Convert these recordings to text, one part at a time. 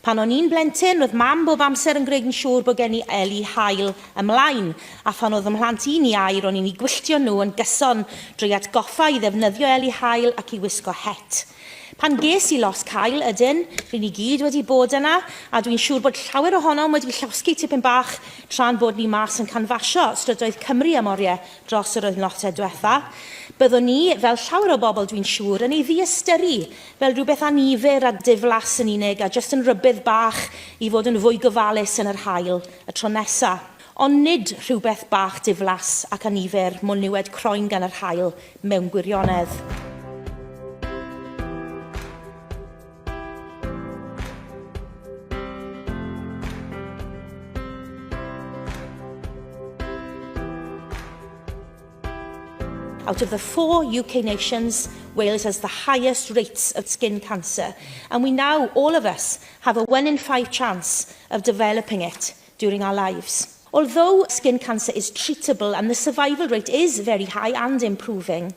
Pan o'n i'n blentyn, roedd mam bob amser yn gwneud yn siŵr bod gen i eli haul ymlaen, a phan oedd fy mhlant i'n iau, ro'n i'n eu gwylltio nhw yn gyson drwy atgoffa i ddefnyddio eli haul ac i wisgo het. Pan ges i losg haul, ydyn, ry'n ni gyd wedi bod yna, a dwi'n siŵr bod llawer ohonom wedi llosgi tipyn bach tra'n bod ni mas yn canfasio strydoedd Cymru am oriau dros yr wythnosau diwetha. Byddwn ni, fel llawer o bobl dwi'n siŵr, yn ei ddiystyru fel rhywbeth annifyr a diflas yn unig a jyst yn rhybudd bach i fod yn fwy gofalus yn yr haul y tro nesa. Ond nid rhywbeth bach diflas ac annifyr mo niwed croen gan yr haul mewn gwirionedd. Out of the four UK nations, Wales has the highest rates of skin cancer. And we now, all of us, have a one in five chance of developing it during our lives. Although skin cancer is treatable and the survival rate is very high and improving,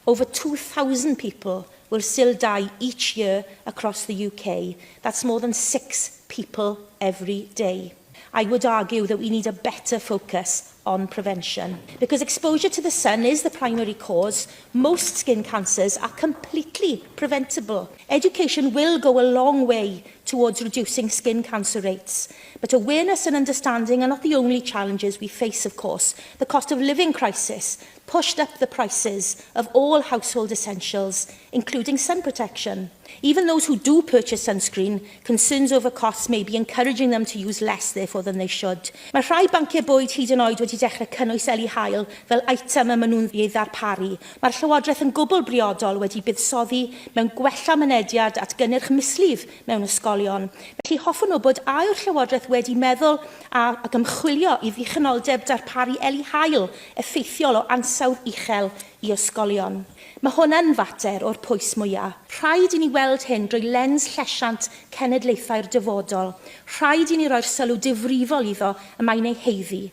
over 2,000 people will still die each year across the UK. That's more than six people every day. I would argue that we need a better focus on prevention. Because exposure to the sun is the primary cause, most skin cancers are completely preventable. Education will go a long way towards reducing skin cancer rates. But awareness and understanding are not the only challenges we face, of course. The cost of living crisis pushed up the prices of all household essentials, including sun protection. Even those who do purchase sunscreen, concerns over costs may be encouraging them to use less, therefore, than they should. Mae rhai banciau bwyd hyd yn oed wedi dechrau cynnwys eli haul fel eitem y maen nhw'n ei ddarparu. Mae'r Llywodraeth yn gwbl briodol wedi buddsoddi mewn gwella mynediad at gynnyrch mislif mewn ysgolion. Felly hoffwn wybod a yw'r Llywodraeth wedi meddwl a ac ymchwilio i ddichonoldeb darparu eli haul effeithiol o ansawdd uchel i ysgolion. Mae hwn yn fater o'r pwys mwya'. Rhaid i ni weld hyn drwy lens llesiant cenedlaethau'r dyfodol. Rhaid i ni roi'r sylw difrifol iddo y mae'n ei haeddu.